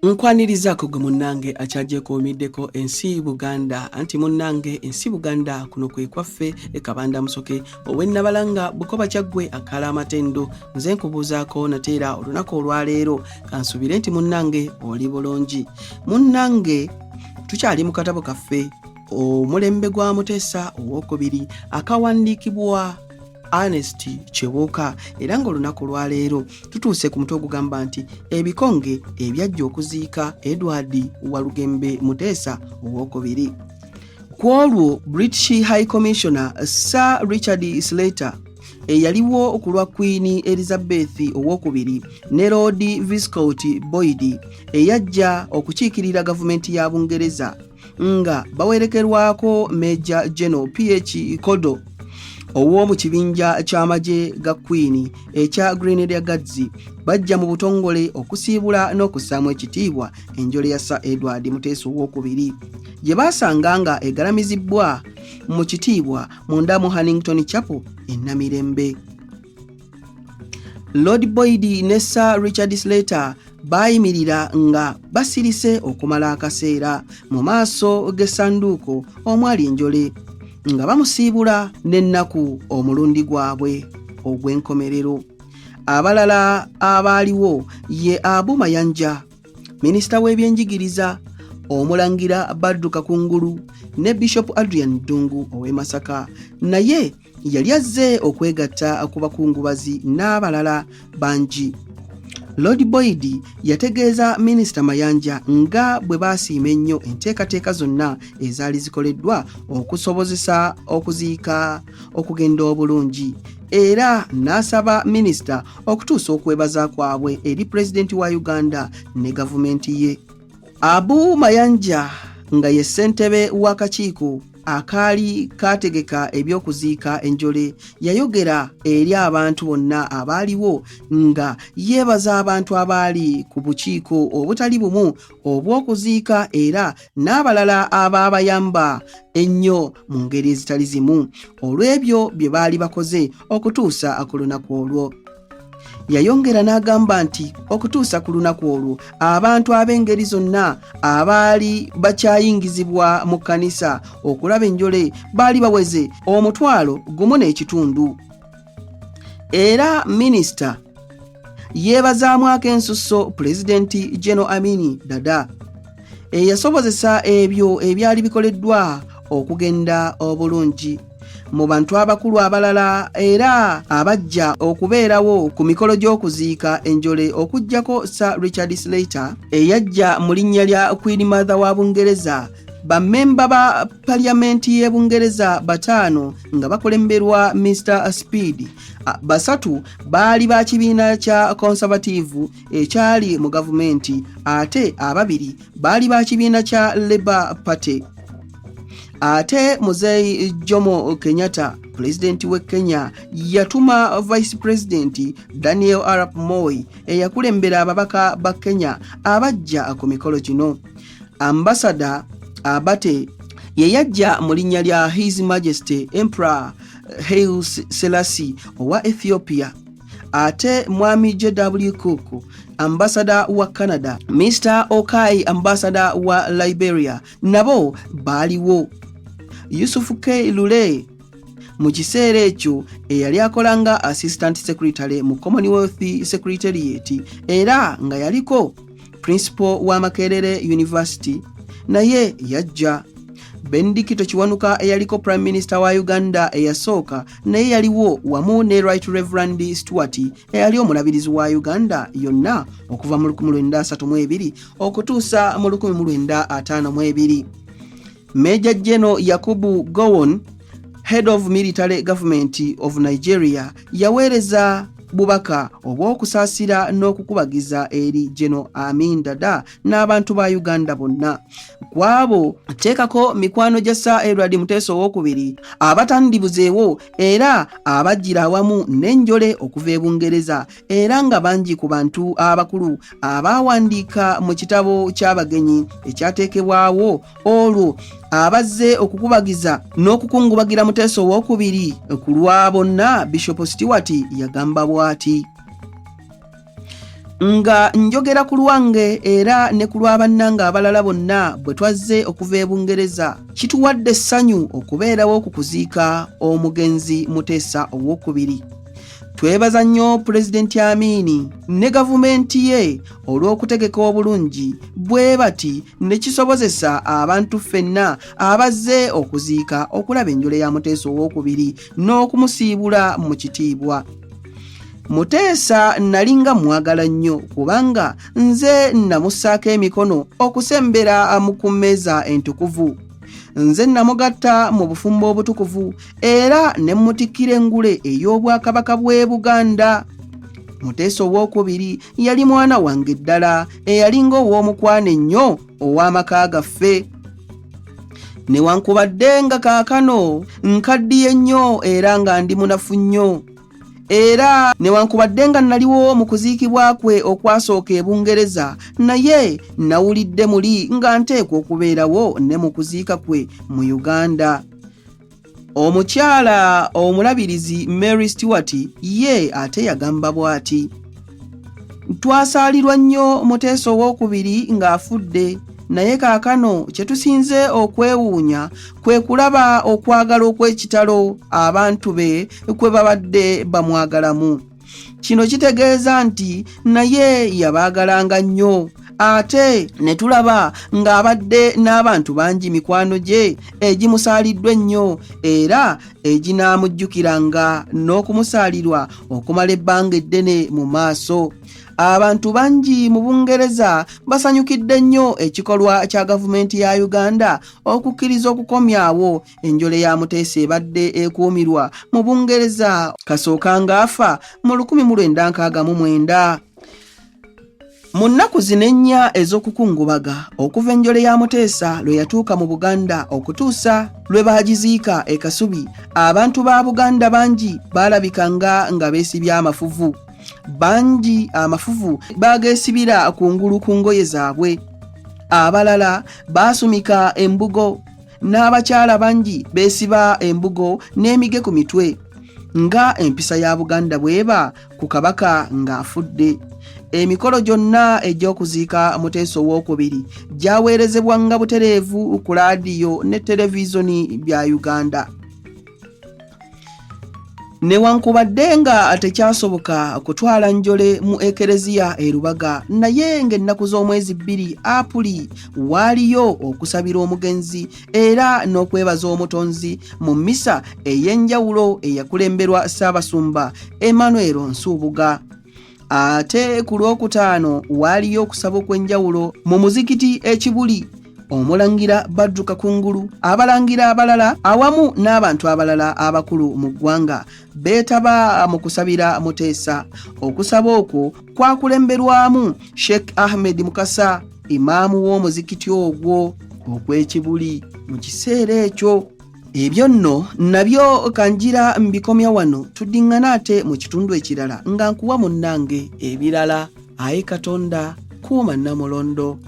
Nkwanirizaako gwe munnange akyagyekuumiddeko ensi Buganda, anti munnange ensi Buganda kuno kwe kwaffe e Kabanda Musoke ow'e Nabalanga Bukoba Kyaggwe akala amatendo. Nze nkubuuzaako nate era olunaku olwaleero kansuubire nti munnange oli bulungi. Munnange tukyali mu katabo kaffe Omulembe gwa Muteesa Owokubiri akawandiikibwa Ernest Kibuuka, era ng'olunaku olwaleero tutuuse ku mutwe ogugamba nti ebikonge ebyajja okuziika Edward Walugembe Muteesa Owokubiri. Ku olwo British High Commissioner Sir Richard Slater eyaliwo ku lwa Queen Elizabeth Owokubiri ne Lord Viscount Boyd eyajja okukiikirira gavumenti ya Bungereza nga bawerekerwako Major General PH Kodo ow'omu kibinja ky'amagye ga Queen ekya Grenadier Guards bajja mu butongole okusiibula n'okussaamu ekitiibwa enjole ya Sir Edward Muteesa Owokubiri gye baasanga nga egalamizibbwa mu kitiibwa munda mu Hannington Chapel e Namirembe. Lord Boyd ne Sir Richard Slater baayimirira nga basirise okumala akaseera mu maaso g'essanduuko omwali enjole nga bamusiibula n'ennaku omulundi gwabwe ogw'enkomerero. Abalala abaaliwo ye Abu Mayanja, minisita w'ebyenjigiriza, Omulangira Badru Kakungulu ne Bishop Adrian Ddungu ow'e Masaka, naye yali azze okwegatta ku bakungubazi n'abalala bangi. Lord Boyd yategeeza Minisita Mayanja nga bwe baasiima ennyo enteekateeka zonna ezaali zikoleddwa okusobozesa okuziika okugenda obulungi, era n'asaba minisita okutuusa okwebaza kwabwe eri pulezidenti wa Uganda ne gavumenti ye. Abu Mayanja nga ye ssentebe w'akakiiko akaali kaategeka eby'okuziika enjole yayogera eri abantu bonna abaaliwo nga yeebaza abantu abaali ku bukiiko obutali bumu obw'okuziika era n'abalala abaabayamba ennyo mu ngeri ezitali zimu olw'ebyo bye baali bakoze okutuusa ku lunaku olwo. Yayongera n'agamba nti okutuusa ku lunaku olwo abantu ab'engeri zonna abaali bakyayingizibwa mu kkanisa okulaba enjole baali baweze 1,500. Era minisita yeebazaamu ak'ensusso Pulezidenti General Amini Dada eyasobozesa ebyo ebyali bikoleddwa okugenda obulungi. Mu bantu abakulu abalala era abajja okubeerawo ku mikolo gy'okuziika enjole okuggyako Sir Richard Slater eyajja mu linnya lya Queen Mother wa Bungereza, bammemba ba paliyamenti y'e Bungereza bataano nga bakulemberwa Mr Speed, basatu baali ba kibiina kya Conservative ekyali mu gavumenti ate ababiri baali ba kibiina kya Labour Party. Ate Muzeeyi Jomo Kenyatta, pulezidenti w'e Kenya, yatuma Vice President Daniel Arap Moi eyakulembera ababaka ba Kenya abajja ku mikolo gino. Ambasada Abate ye yajja mu linnya lya His Majesty Emperor Haile Selassie owa Ethiopia. Ate Mwami JW Cook, ambasada wa Canada, Mr Okai, ambasada wa Liberia, nabo baaliwo. Yusuf K Lule, mu kiseera ekyo eyali akola nga Assistant Secretary mu Commonwealth Secretariat era nga yaliko Principal wa Makerere University, naye yajja. Benedikito Kiwanuka eyaliko Prime Minister wa Uganda eyasooka naye yaliwo wamu ne Right Reverend Stuart eyali omulabirizi wa Uganda yonna okuva mu 1932 okutuusa mu 1952. Major General Yakubu Gowon, Head of Military Government of Nigeria, yaweereza bubaka obw'okusaasira n'okukubagiza eri General Amin Dada n'abantu ba Uganda bonna. Ku abo teekako mikwano gya Sir Edward Muteesa Owokubiri abatandibuzeewo era abajjira awamu n'enjole okuva e Bungereza, era nga bangi ku bantu abakulu abaawandiika mu kitabo ky'abagenyi ekyateekebwawo olwo abazze okukubagiza n'okukungubagira Muteesa Owokubiri. Ku lwa bonna, Bishop Stewart yagamba bw'ati: Nga njogera ku lwange era ne ku lwa bannange abalala bonna bwe twazze okuva e Bungereza, kituwadde essanyu okubeerawo ku kuziika omugenzi Muteesa owokubiri. Twebaza nnyo Pulezidenti Amiini ne gavumenti ye olw'okutegeka obulungi bwe bati ne kisobozesa abantu ffenna abazze okuziika okulaba enjole ya Muteesa owokubiri n'okumusiibula mu kitiibwa. Muteesa nalinga mwagala nnyo kubanga nze namussaako emikono okusembera mu ku mmeeza entukuvu. Nze namugatta mu bufumbo obutukuvu era ne mmutikkira engule ey'Obwakabaka bw'e Buganda. Muteesa owokubiri yali mwana wange ddala eyalinga ow'omukwano ennyo ow'amaka gaffe. Newankubadde nga kaakano nkaddiye nnyo era nga ndi munafu nnyo, era newankubadde nga naliwo mu kuziikibwa kwe okwasooka e Bungereza, naye nawulidde muli nga nteekwa okubeerawo ne mu kuziika kwe mu Uganda. Omukyala omulabirizi Mary Stewart ye ate yagamba bw'ati: Twasaalirwa nnyo Muteesa owokubiri ng'afudde, naye kaakano kye tusinze okwewuunya kwe kulaba okwagala okw'ekitalo abantu be kwe babadde bamwagalamu. Kino kitegeeza nti naye yabaagalanga nnyo, ate ne tulaba ng'abadde n'abantu bangi mikwano gye egimusaaliddwa ennyo era eginaamujjukiranga n'okumusaalirwa okumala ebbanga eddene mu maaso. Abantu bangi mu Bungereza basanyukidde nnyo ekikolwa kya gavumenti ya Uganda okukkiriza okukomyawo enjole ya Muteesa ebadde ekuumirwa mu Bungereza kasooka ng'afa mu 1969. Mu nnaku zino ennya ez'okukungubaga okuva enjole ya Muteesa lwe yatuuka mu Buganda okutuusa lwe baagiziika e Kasubi, abantu ba Buganda bangi baalabikanga nga beesibye amafuvu. Bangi amafuvu baageesibira kungulu ku ngoye zaabwe. Abalala baasumika embugo, n'abakyala bangi beesiba embugo n'emige ku mitwe nga empisa ya Buganda bw'eba ku Kabaka ng'afudde. Emikolo gyonna egy'okuziika Muteesa owokubiri gyaweerezebwanga butereevu ku laadiyo ne televizoni bya Uganda. Newankubadde nga tekyasoboka kutwala njole mu Ekereziya e Lubaga, naye ng'ennaku z'omwezi 2 Apuli waaliyo okusabira omugenzi era n'okwebaza Omutonzi mu mmisa ey'enjawulo eyakulemberwa Ssaabasumba Emmanuel Nsuubuga. Ate ku Lwokutaano waaliyo okusaba okw'enjawulo mu muzikiti e Kibuli, Omulangira Badru Kakungulu, abalangira abalala awamu n'abantu abalala abakulu mu ggwanga beetaba mu kusabira Muteesa. Okusaba okwo kwakulemberwamu Sheikh Ahmed Mukasa, imaamu w'omuzikiti ogwo ogw'Ekibuli mu kiseera ekyo. Ebyo nno nabyo kanjira mbikomya wano, tuddiŋŋane ate mu kitundu ekirala nga nkuwa munnange ebirala. Ayi Katonda, kuuma Nnamulondo.